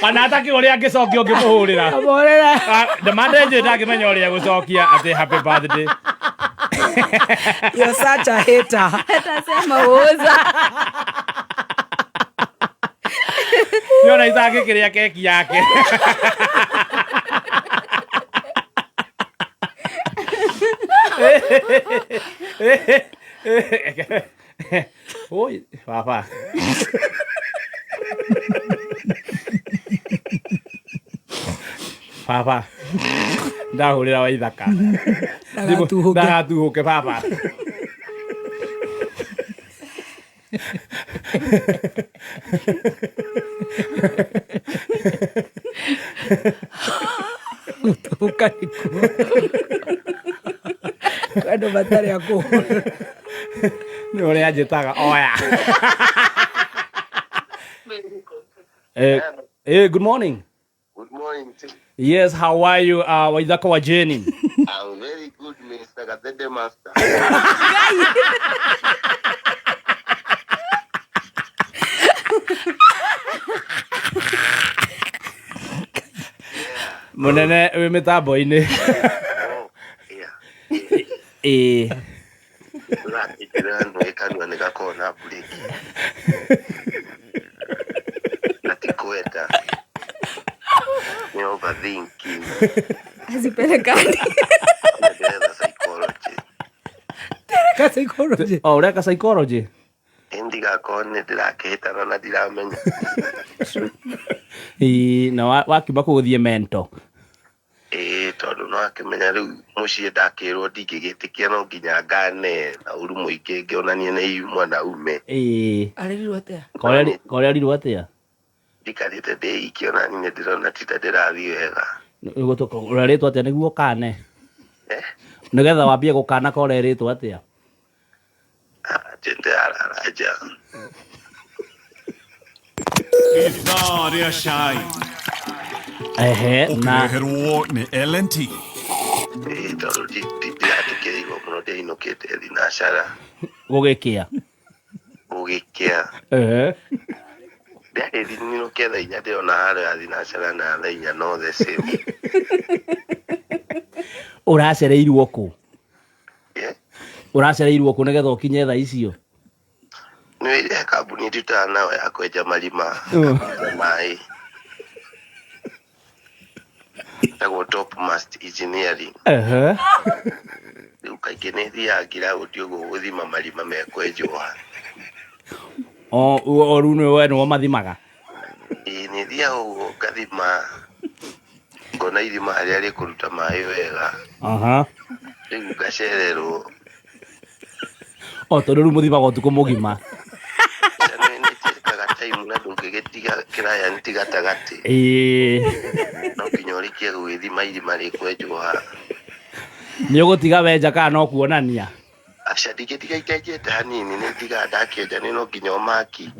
Kana atakĩ ũrĩa angĩcokia ũngĩmũhũrĩra. Mũhũrĩre. Ah, Ndamande njũĩ ndangĩmenya ũrĩa gũcokia atĩ happy birthday. You're such a hater. Atasema uza. Nĩona itangĩkĩrĩa keki yake. Oi, baba. Baba. Ndahũrĩra waithaka. Ndagatuhũke. Ndagatuhũke baba. Gũtuhũka nĩkuo. Kwĩ andũ matarĩ a kũhũra. Nĩ ũrĩa anjĩtaga oya. Eh, eh, good morning. Good morning. Tim. Yes, how are you? Waithaka wa Jenny. I'm very good, Mr. Gatede Master. Munene wĩ mĩtambo-inĩ. Oh, yeah. Ĩĩ. Ũrakĩnjĩra nĩ kanua nĩ gakoragwo na mburĩki. Na ti kwenda. Nĩ overthinking. Hazipelekani. Na ndĩretha psychology. Ka psychology. O ũreka psychology? Ĩ ndigakorwo nĩ ndĩrakĩhĩtana na ndiramenya. Ĩĩ, na wakiuma kũu ũthiĩ mental. Ĩĩ tondũ no akĩmenya rĩu mũciĩ ndakĩrwo ndingĩgĩtĩkia no nginya ngane na ũru mũingĩ ngĩonanie nĩ mwanaume. Ĩĩ. Arerirwo atĩa? Korerirwo atĩa? Njikarĩte ndĩ iki ona niĩ nĩ ndĩrona ti ta ndĩrathiĩ wega. Ũrerĩtwo atĩa nĩguo ũkane? Eh? Nĩgetha wambie gũkana ka ũrerĩtwo atĩa? Atĩ ndĩrarara nja. Ithaa rĩa cai. Ehe, na Ũkĩreherwo nĩ L&T. Ĩĩ tondũ ndiratũkĩrĩirwo mũno ndĩinũkĩte thinacara gũgĩkĩa. gũgĩkĩa. Ehe. Ndĩarĩ ninũke thaa inya ndĩrona harĩa thinacara na thaa inya no the same. Ũracereirwo kũ? Eh? Ũracereirwo kũ nĩgetha ũkinye thaa icio? Nĩ ĩrĩa kambuni ndutaga nayo ya kwenja marima kwenja maĩ ĩtagwo Top Mast Engineering. Ehe. Rĩu kaingĩ nĩ thiaga ngiraũndi ũguo gũthima marima mekwenjwo. O o rĩu nĩ we nĩwe mathimaga. Ĩĩ nĩ thiaga ũguo ngathima ngona irima harĩa rĩkũruta maĩ wega. Aha. Rĩu ngacererwo. O tondũ rĩu mũthimaga ũtukũ mũgima. Nĩ njĩkaga time na ndũngĩgĩtiga client gatagatĩ. Ĩĩ. No nginya ũrĩkie gũgĩthima irima rĩkwenjwo haha. Nĩ ũgũtiga wenja kana no kuonania? Aca ndingĩtiga itenjete hanini nĩ ndigaga ndakĩenja nĩ no nginya ũmaki.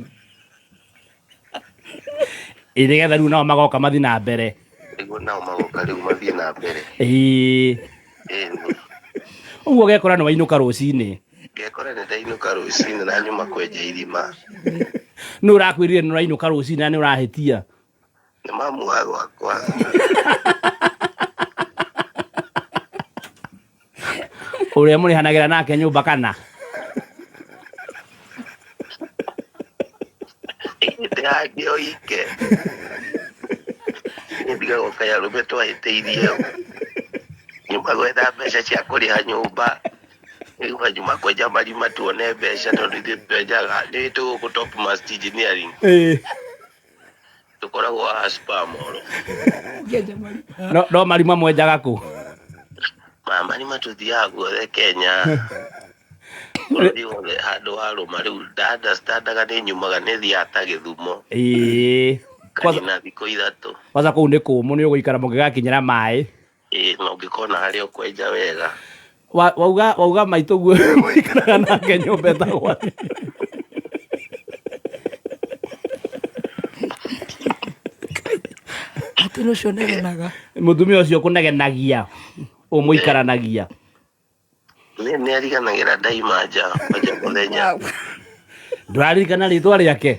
Ĩ nĩgetha rĩu nao magoka mathiĩ na mbere. Nĩguo nao magoka rĩu mathiĩ na mbere. Ĩĩ. Ĩni. Ũguo ũgekora nĩ wainũka rũcinĩ. Ngekora nĩ ndainũka rũcinĩ na nyuma kwenja irima. Nũ ũrakwĩrire nĩ ũrainũka rũcinĩ na nĩ ũrahĩtia? Nĩ mamu wa gwakwa. Ũrĩa mũrĩhanagĩra nake nyũmba kana? Ndĩrangĩ oike. Nĩ ndigagwo kaĩ arũme twahĩtĩirie. Nyuma gwetha mbeca cia kũrĩha nyũmba. Rĩu nyuma kwenja marima tuone mbeca tondũ ithuĩ twenjaga nĩ tũgũkũ Top Mast Engineering. Ĩĩ. Tũkoragwo haha Spar Mall. No, no marima mwenjaga kũ? Ma marima tũthiaga guothe Kenya. Bũrũri wothe handũ warũma rĩu nda-understandaga nĩ nyumaga nĩ thiaga ta Gĩthumo. Ĩĩ. Kwanza, Nganina thikũ ithatũ. kwanza kũu nĩ kũmũ nĩ ũgũikara mũngĩgakinyĩra maĩ. Ĩĩ na ũngĩkona harĩa ũkwenja wega. Wauga wauga maitũ guo mũikaraga nake nyũmba ĩtagwo atĩa? Atĩ nĩ ũcio ũnegenaga. Mũtumia ũcio ũkũnegenagia ũmũikaranagia. Nĩ nĩ ariganagĩra ndaima nja kwanja mũthenya. Ndũraririkana rĩtwa rĩake?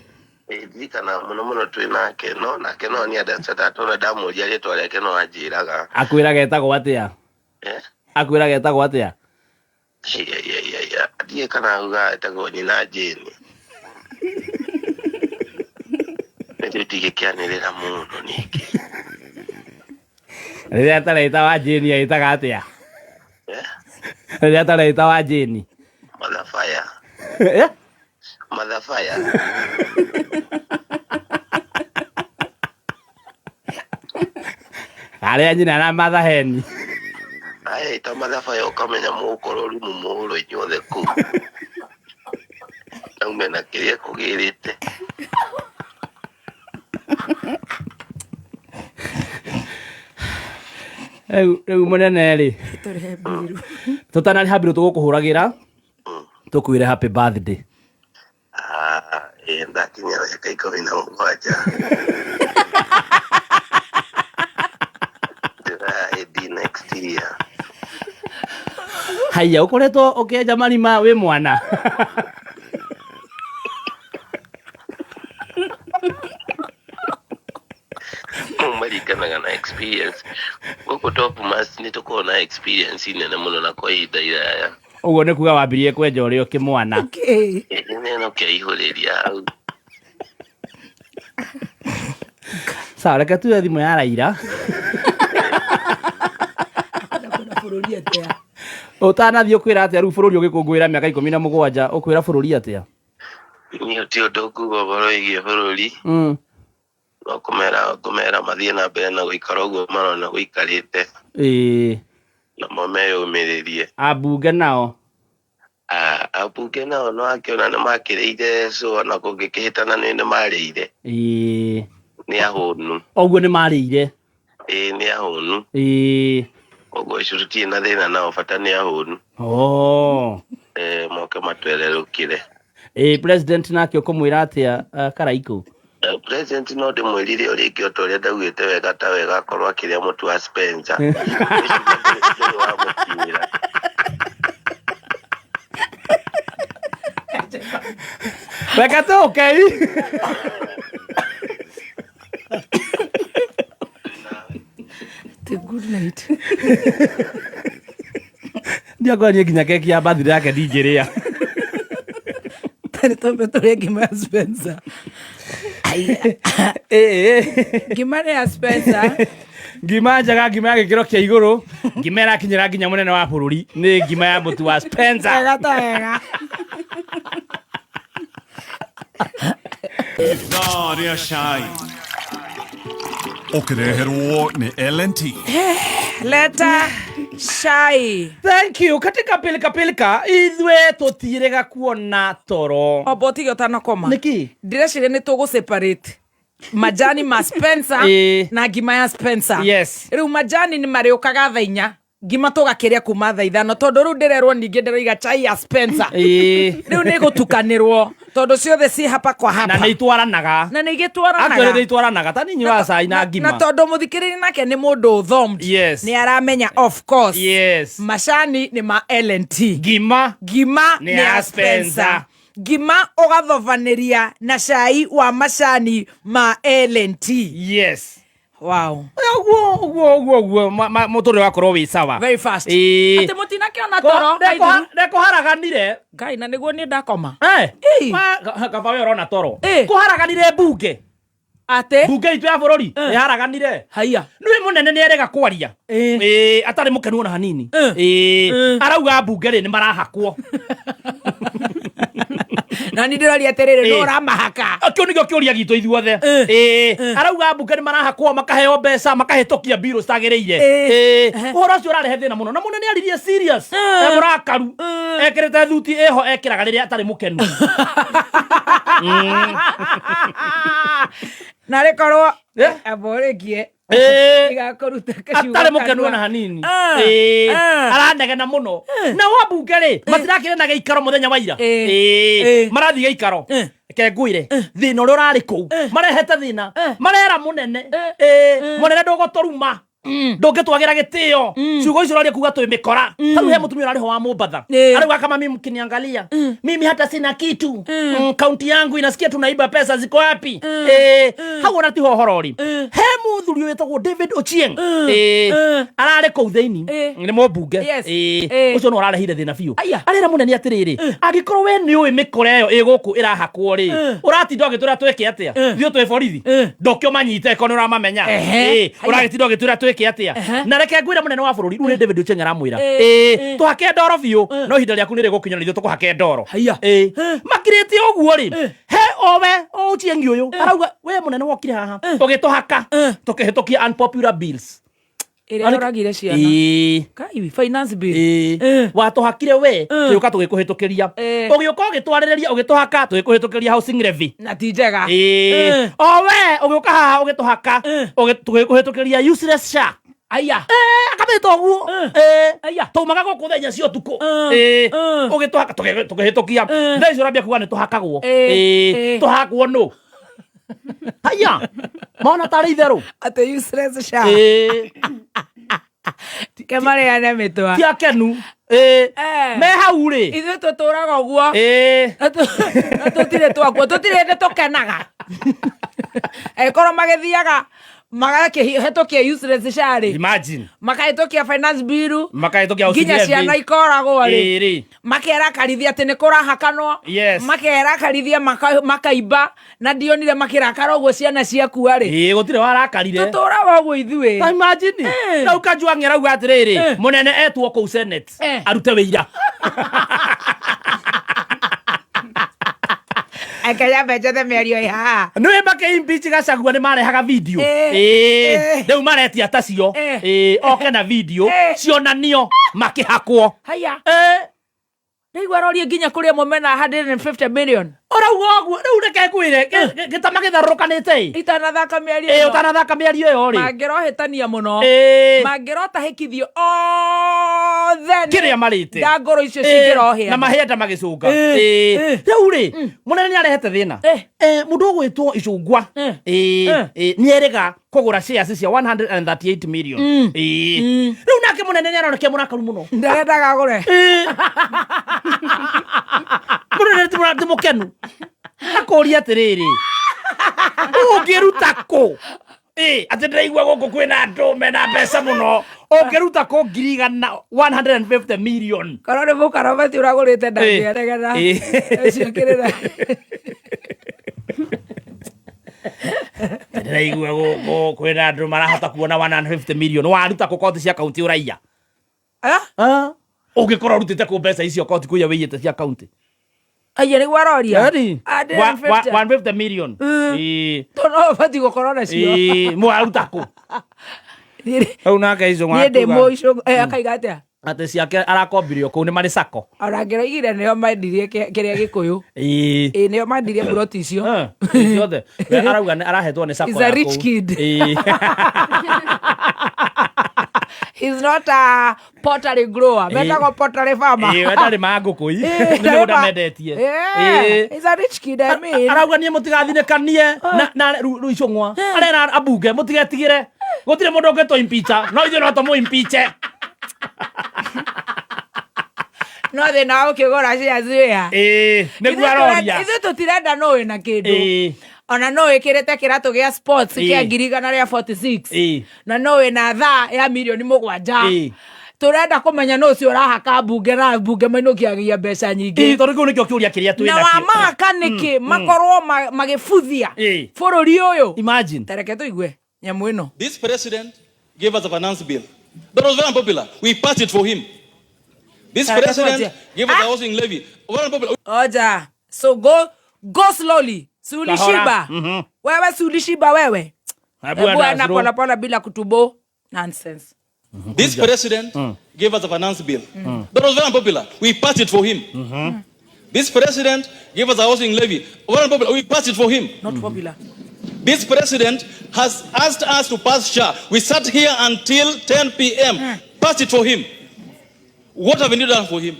Ĩĩ Ndirikana mũno mũno twĩ nake, no nake no nĩ understand tondũ ndamũria rĩtwa rĩake no anjĩraga. Akwĩraga etagwo atĩa? Eh? Akwĩraga etagwo atĩa? Iya, iya, iya, iya. Ndiũĩ kana auga etagwo nyina Jane. Nĩrĩo ndingĩkĩanĩrĩra mũno ningĩ. Rĩrĩa atareta wa Jane agĩtaga atĩa? Eh? Rĩrĩa atareta wa Jane. Motherfire. Eh? Motherfire. Arĩa nyina na mathaheni. Aya ita motherfire ũkamenya mũgũkorwo rumu mũhũrwo inyuothe kũu. Naume na kĩrĩa kũgĩrĩte. Rĩu mũnene rĩ, Tũrĩhe mbiru. tũtanarĩha mbiru tũgũkũhũragĩra tũkwĩre happy birthday. Ah, ĩĩ ndakinyia mĩaka 17. Ndĩra AD next year. Haiya, ũkoretwo ũkĩenja marima wĩ mwana. Mau maringanaga na experience. Gũkũ Top Mast nĩ tũkoragwo na experience nene mũno na kwa ihinda iraya. Ũguo nĩ kuga wambirie kwenja ũrĩ o kĩmwana. Okay. Ĩĩ no kĩaihũrĩria hau. Sawa, reke tuoe thimũ ya Raila. Na kwĩra bũrũri atĩa? Ũtanathiĩ ũkwĩra atĩa rĩu bũrũri ũgĩkũngũĩra mĩaka 17 ũkwĩra bũrũri atĩa? Niĩ gũtirĩ ũndũ nguga ũhoro wĩgiĩ bũrũri. No kũmera mathiĩ na mbere na gũikara ũguo marona gũikarĩte. Ĩĩ. Namo meyũmĩrĩrie. Ambunge nao? Ah, ambunge nao no akĩona nĩ makĩrĩire, so ona kũngĩkĩhĩtana nĩ marĩire. Ĩĩ. Nĩ ahũnu. Ũguo nĩ marĩire. Ĩĩ nĩ ahũnu. Ĩĩ. Koguo icio tũtirĩ na thĩna nao, bata nĩ ahũnu. Oh. Moke matwererũkĩre. Ĩĩ, president nake ũkũmwĩra atĩa Karaikũ? President no ndĩmwĩrire o rĩngĩ o ta ũrĩa ndaugĩte wega ta wega akorwo akĩrĩa mũtu wa Spencer. Ndũrĩ wamũkinyĩra. Reke tũke. The good night. Ndiakora niĩ nginya keki ya birthday yake ndingĩrĩa. Tarĩ twambe tũrĩe ngima ya Spencer. Ĩĩ. Ngima nĩ ya Spencer. Ngima njega, ngima ya gĩkĩro kĩa igũrũ, ngima ĩrakinyĩra nginya mũnene wa bũrũri nĩ ngima ya mũtu wa Spencer. Wega ta wega. Ithaa rĩa cai ũkĩreherwo nĩ L&T. Leta cai. Thank you. Katika pilika pilika ithuĩ tũtirĩga kuona toro. Omba ũtige ũtanakoma. Nĩkĩ? Ndĩreciria nĩ tũgũ separate majani ma Spencer Ĩĩ. na ngima ya Spencer. Yes. Rĩu majani nĩ marĩũkaga thaa 4 ngima tũgakĩrĩa kuma thaa 5 tondũ rĩu ndĩrerwo ningĩ ndĩroiga chai ya Spencer. Ĩĩ. Rĩu nĩ gũtukanĩrwo tondũ ciothe ci hapa kwa Na hapa. nĩ itwaranaga. Na nĩ igĩtwaranaga. Actually nĩ itwaranaga. Ta ninyuaga cai na ngima. Na tondũ mũthikĩrĩria nake nĩ mũndũ ũthomed. Yes. Nĩ aramenya of course. Yes. Macani nĩ ma L&T. Ngima Ngima Nĩ ya Spencer. Ngima ũgathovanĩria na cai wa macani ma L&T. Yes. Wow. Ũguo ũguo ũguo ũguo mũtũrĩre wakorwo wĩ sawa. Very fast. Ĩĩ. Atĩ mũtinakĩona toro. Ndekũharaganire. Ngai na nĩguo niĩ ndakoma. Eh. Ĩĩ. Kaba we ũrona toro. Ĩĩ. Kũharaganire mbunge. Atĩ Mbunge itũ ya bũrũri ĩharaganire. haiya. Nĩwe mũnene nĩ erega kwaria. Ĩĩ. Ĩĩ, atarĩ mũkenu ona hanini. Ĩĩ. Ĩĩ. Arauga mbunge rĩ nĩ marahakwo. Na niĩ ndĩroria atĩrĩrĩ Ĩĩ. nũ ũramahaka? Kĩu nĩkĩo kĩũria gitũ ithuothe. Ĩĩ. Ĩĩ. Arauga mbunge nĩ marahakwo makaheo mbeca makahĩtũkia mbirũ citagĩrĩire. Ĩĩ. Ĩĩ. Ũhoro ũcio ũrarehe thĩna mũno na mũnene aririe serious. E mũrakaru. Ekĩrĩte thuti ĩho ekĩraga rĩrĩa atarĩ mũkenu. Na rĩkorwo Eh? Amba ũrĩkie. Ĩĩ. Igakũruta kaciugo Atarĩ mũkenu kanua. ona hanini. Ah, Ĩĩ. ah. Aranegena mũno. Nao ambunge rĩ matirakĩrĩ na gĩikaro mũthenya wa ira. Ĩĩ. Ĩĩ. Ĩĩ. Marathiĩ gĩikaro. Eh. Reke ngwĩre thĩna ũrĩa ũrarĩ kũu marehete thĩna marera mũnene. Ĩĩ. Mũnene ndũgũtũruma. Ndũngĩtwagĩra gĩtĩo. Ciugo icio ũraria kuga twĩ mĩkora. Ta rĩu he mũtumia ũrarĩ ho wa Mombatha. Arauga kama mimi mkiniangalia, mimi hata sina kitu. Kaunti yangu inasikia tunaiba pesa ziko wapi? Hau ona tiho ũhoro rĩ. He mũthuri wĩtagwo David Ochieng. Ararĩ kũu thĩinĩ. Nĩ mũmbunge. Yes. Ũcio no ũrarehire thĩna biũ. Aya. Arera mũnene atĩrĩrĩ, angĩkorwo we nĩ ũĩ mĩkora ĩyo ĩ gũkũ ĩrahakwo rĩ, ũratinda ũgĩtwĩra twĩke atĩa? Ithuĩ twĩ borithi. Ndoke ũmanyite ko nĩ ũramamenya. Haya. Ũragĩtinda ũgĩtwĩra twĩke atĩa? Na reke ngwĩre mũnene wa bũrũri, rĩu nĩ David Ochieng aramwĩra. Tũhake ndoro biũ, no ihinda rĩaku nĩ rĩgũkinya na ithuĩ tũkũhake ndoro. Haya. Makirĩte ũguo rĩ, he owe o Ochieng ũyũ arauga we mũnene wokire haha ũgĩtũhaka tũkĩhĩtũkia unpopular bills. Ĩrĩa ĩroragire ciana. Kai, finance bill. Watũhakire we tũgĩũka tũgĩkũhĩtũkĩria, ũgĩũka ũgĩtwarĩrĩria ũgĩtũhaka tũgĩkũhĩtũkĩria housing levy. Na ti njega. O we ũgĩũka haha ũgĩtũhaka tũgĩkũhĩtũkĩria useless SHA. Aya. Akamĩta ũguo. Aya. Taumaga gũkũ thaa 4 cia ũtukũ. Ũgĩtũhaka tũkĩhĩtũkia. Thaa icio ũrambia kuga nĩ tũhakagwo. Tũhakwo nũ? Haya, mona tarĩ itherũ. Atĩ useless SHA. Ke mareane mĩtwa. Ti akenu. Me hau rĩ. Ithuĩ tũtũraga ũguo. Na tũtirĩ twakuo, tũtirĩ hĩndĩ tũkenaga. Angĩkorwo magĩthiaga magakĩhĩtũkia useless SHA rĩ, Imagine. makahĩtũkia finance bill, Makahĩtũkia housing nginya levy. ciana ikoragwo rĩ, Rĩ. makerakarithia atĩ nĩ kũrahakanwo, makerakarithia makaimba, na ndionire makĩrakara ũguo ciana ciakua rĩ. Gũtirĩ warakarire. Tũtũraga ũguo ithuĩ. Ta imagine. Rĩu Kajwang' arauga atĩrĩrĩ, mũnene etwo kũu Senate arute wĩira. Akenya mbenjethe mĩario ĩ haha. Nĩwe makĩ-impeach Gachagua nĩ marehaga video. Rĩu maretia tacio. Oke na video cionanio makĩhakwo. Haya. Ndaigua arorie nginya kũrĩ amwe mena 150 million. Ũrauga ũguo rĩu reke ngwĩre gĩtama gĩtharũrũkanĩte ĩ. Itanathaka mĩario ĩno. Ũtanathaka mĩario ĩyo rĩ. Mangĩrohĩtania mũno. Mangĩrotahĩkithio othe nĩ Kĩrĩa marĩte. ndangũrũ icio cingĩrohĩa. Na mahĩenda magĩcũnga. Rĩu rĩ, mũnene nĩ arehete thĩna. Mũndũ ũgwĩtwo Icungwa. Nĩ erĩga kũgũra shares cia 138 million. Rĩu nake mũnene nĩ aroneka e mũrakaru mũno. Ndarendaga agũre. Mũnene ti mũkenu. Akũria atĩrĩrĩ, ũngĩruta kũ? Atĩ ndĩraigua gũkũ kwĩna andũ mena mbeca mũno. Ũngĩruta kũ ngiri igana 150 million? Korwo nĩ mũkarabati ũragũrĩte ndangĩaregana. Ũcio kĩrĩra. Ndĩraigua gũkũ kwĩna andũ marahota kuona 150 million. Waruta kũ koti cia kaunti ũraiya? Ũngĩkorwo ũrutĩte kũ mbeca icio koti kũiya wĩiyĩte cia kaunti? Aya nĩguo aroria. Yaani, 150 million. To no ũbatiĩ gũkorwo nacio. Mwaruta kũ? Rĩu nake Icũng'wa Niĩ ndĩ akiuga mũicũng'wa. Akaiga atĩa? Atĩ ciake arakombirio kũu nĩ marĩ sacco. Ona ngĩroigire nĩo mendirie kĩrĩa gĩkũyũ. Nĩo mendirie buroti icio. Ciothe. We arauga nĩ arahetwo nĩ sacco He's a ya rich kũu. kid. He's not a pottery grower. Metagwo pottery farmer. We ndarĩ ma ngũkũ ii. Nĩ mĩgũnda mendetie. He's a rich kid, I mean. Arauga niĩ mũtigathinĩkanie na rĩu Icũng'wa. Arera ambunge mũtigetigĩre. Gũtirĩ mũndũ ũngĩtũ impeach no ithuĩ no tũmũ impeach. No thĩna wa gũkĩgũra shares wĩha. Nĩguo aroria. Ithuĩ tũtirenda no wĩna kĩndũ. Ona no wĩkĩrĩte kĩratũ gĩa sports kĩa ngiri igana rĩa 46. Na no wĩna thaa ya mirioni 7. Tũrenda kũmenya nũ ũcio ũrahaka mbunge na mbunge mainũkiagia mbeca nyingĩ. Tondũ kĩu nĩkĩo kĩũria kĩrĩa twĩ Na nakĩo. wamahaka nĩkĩ makorwo magĩbuthia bũrũri ũyũ. Imagine. Tareke tũigue nyamũ ĩno. This president gave us a finance bill that was very unpopular. We passed it for him. This Tareke president tuanzie. gave us a housing levy. Very unpopular. Oja. So go slowly. Sulishiba. Wewe sulishiba wewe. Hebu Hebu enda enda slow. pole pole bila kutubo. Nonsense. This president gave us a finance bill that was very unpopular. We passed it for him. This president gave us a housing levy. Very unpopular. We passed it for him. Not popular. This president has asked us to pass SHA. We sat here until 10 p.m. Passed it for him. What have we done for him?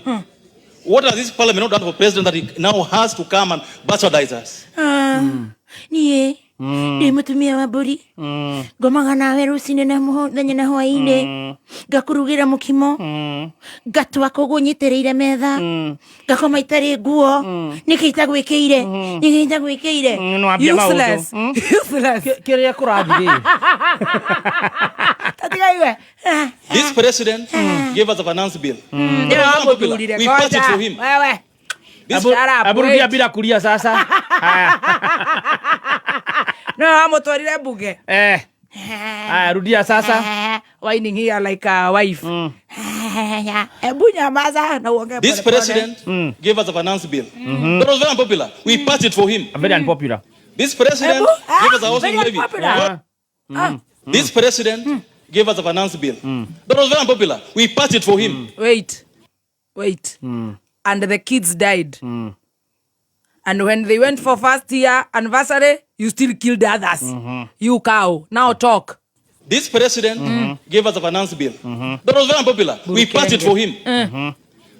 What has this parliament not done for president that he now has to come and bastardize us? Nie. Ndĩ mũtumia wa mbũri, ngomaga nawe rũcinĩ na mũthenya na hwaĩ-inĩ, ngakũrugĩra mũkimo, ngatua kũguo nyitĩrĩire metha, ngakoma itarĩ nguo. Nĩkĩ itagwĩkĩire? Nĩkĩ itagwĩkĩire? Nĩwambia maũndũ. Useless. Useless. Kĩrĩa kũrathiĩ rĩ? Tatigaiwe. This president gave us a finance bill. Nĩwe That was unpopular. wamũthurire. We passed it Ngoja. for him. Wewe. This Shut up, Aburudia wait. bila kulia sasa. Haya. Nĩwe wamũtwarire bunge. Eh. Haya, rudia sasa. Whining here like a wife. Hebu nyamaza na uongee This pole pole. president gave us a finance bill. That was very unpopular. We passed it for him. Very unpopular. This president Ebu, ah, gave us a housing very levy. unpopular. This president gave us a finance bill. That was very unpopular. We passed it for him. Wait. Wait. And the kids died. And when they went for first year anniversary, you still killed others. You cow. Now talk. This president gave us a finance bill. That was very unpopular. We passed it for him.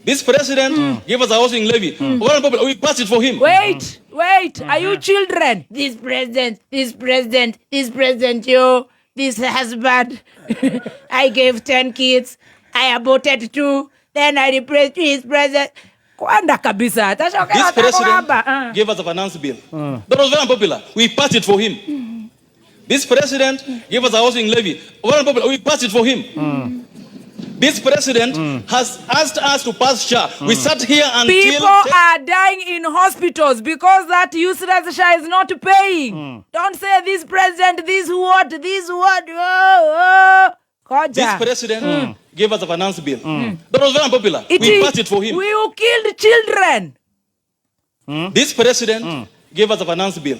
This president gave us a housing levy. Very unpopular. We passed it for him. Wait, wait. Are you children? This president, this president, this president, yo, this husband. I gave 10 kids. I aborted 2. Then I replaced his president. Kwanda kabisa. Tashokera This president takugamba. gave us a finance bill. That was very unpopular. We passed it for him. This president gave us a housing levy. Very unpopular. We passed it for him. This president has asked us to pass SHA. We sat here until People are dying in hospitals because that useless SHA is not paying. Don't say this president, this what, this what. Oh, oh. Koja. This president gave us a finance bill. That was very unpopular. It We is- passed it for him. We killed children. This president gave us a finance bill.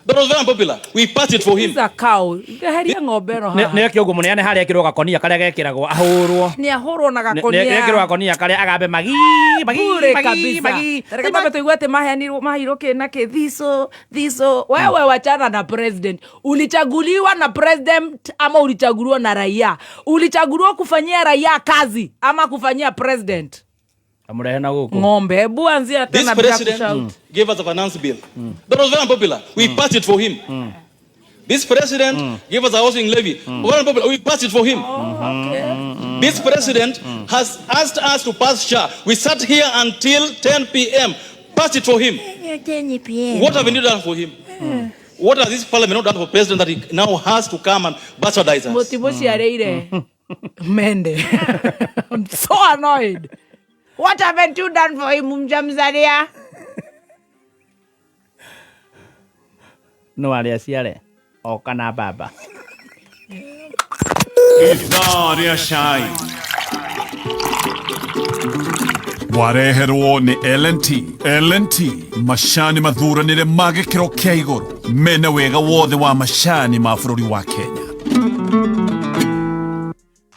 That was very unpopular. We passed it for him. This a cow. Ngeheria ng'ombe ĩno haha. Nä kä å guo må neane harä ekärwo gakonia karä a gekäragwo ahårwo. Nĩ ahũrwo na gakonia. Nä ekärwo gakonia karä a agambe magi magi Bure magi kabisa. magi. Reke twambe tuigue atĩ maheanirwo maheirwo kĩ na kĩ thiso thiso. Wewe wachana na president. Ulichaguliwa na president ama ulichaguliwa na raia? Ulichaguliwa kufanyia raia kazi ama kufanyia president? Amũrehe na gå kå. Ng'ombe, hebu anzia This tena bila president kushout. gave us a finance bill. That was very unpopular. We passed it for him. This president gave us a housing levy. Very unpopular. We passed it for him. This president has asked us to pass SHA. We sat here until 10 p.m. Passed it for him. What have we done for him? What has this parliament not done for president that he now has to come and bastardize us? Mũtimũciarĩire mende. I'm so annoyed. What haven't you done for him, mjamzalia? No arä a ciare oka na baba. Ithaa rĩa cai wareherwo nĩ L&T. L&T macani mathuranĩre ma gĩkĩro kĩa igũrũ mena wega wothe wa macani ma bũrũri wa Kenya.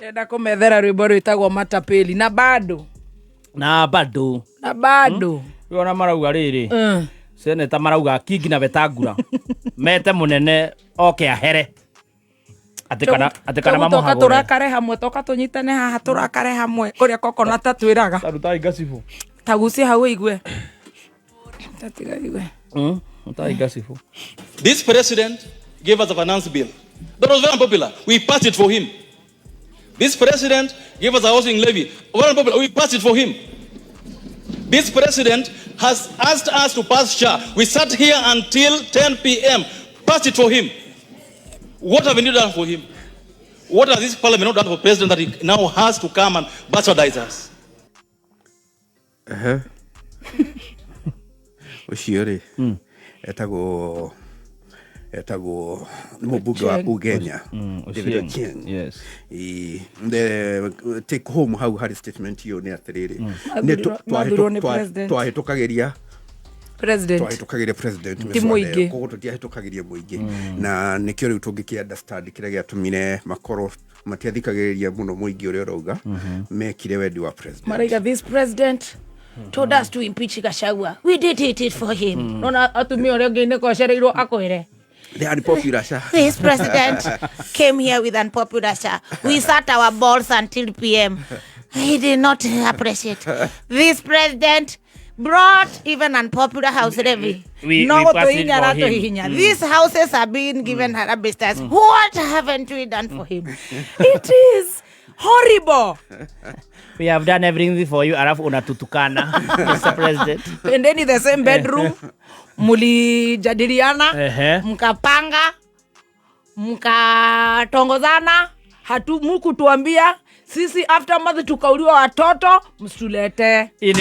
Ndĩrenda kũmethera rwĩmbo rwĩtagwo matapeli na bado Na bado. Na bado. Ona marauga rĩrĩ, seneta marauga Kingi na Wetangula mete munene oke ahere atä kana Toka mamũhagũre. tũrakare hamwe, toka tũnyitane haha tũrakare hamwe ũrĩa kokonata twĩraga. Tarutai ngacibũ. Tagucie hau ũigue, tatiga igue. Rutai ngacibũ. This president gave us a finance bill. That was very unpopular. We passed it for him. This president gave us a housing levy. Very unpopular. We passed it for him. This president has asked us to pass SHA. We sat here until 10 p.m. Passed it for him. What have we done for him? What has this parliament not done for president that he now has to come and bastardize us? Ũcio rĩ etagwo nĩ mũmbunge wa Ugenya, David Ochieng. Yes. Ĩĩ, the take home hau harĩ statement ĩyo nĩ atĩrĩrĩ, nĩ Mathurwo nĩ president. twahĩtũkagĩria President. Twahĩtũkagĩria president Ti mĩswada mũingĩ. ĩyo, koguo tũtiahĩtũkagĩria mũingĩ, na nĩkĩo rĩu tũngĩkĩ understand kĩrĩa gĩatũmire makorwo matiathikagĩrĩria mũno mũingĩ ũrĩa ũrauga mekire wendi wa president. Maraiga this president told us to impeach Gachagua. We did it for him. Nona atumia ũrĩa ũngĩ nĩkocereirwo akwĩre. The unpopular SHA. This president came here with unpopular SHA. We sat our balls until PM. He did not appreciate. This president Brought even unpopular house levy. No We pass it gũtũhihinya for him. aratũhihinya. These houses are being given Harambee Stars. What haven't we done for him? It is horrible. We have done everything for you, alafu unatutukana, Mr. President. Endeni the same bedroom, mulijadiliana, mkapanga, mkatongozana, hatu mukutuambia sisi. Aftermath tukauliwa watoto, msitulete. In.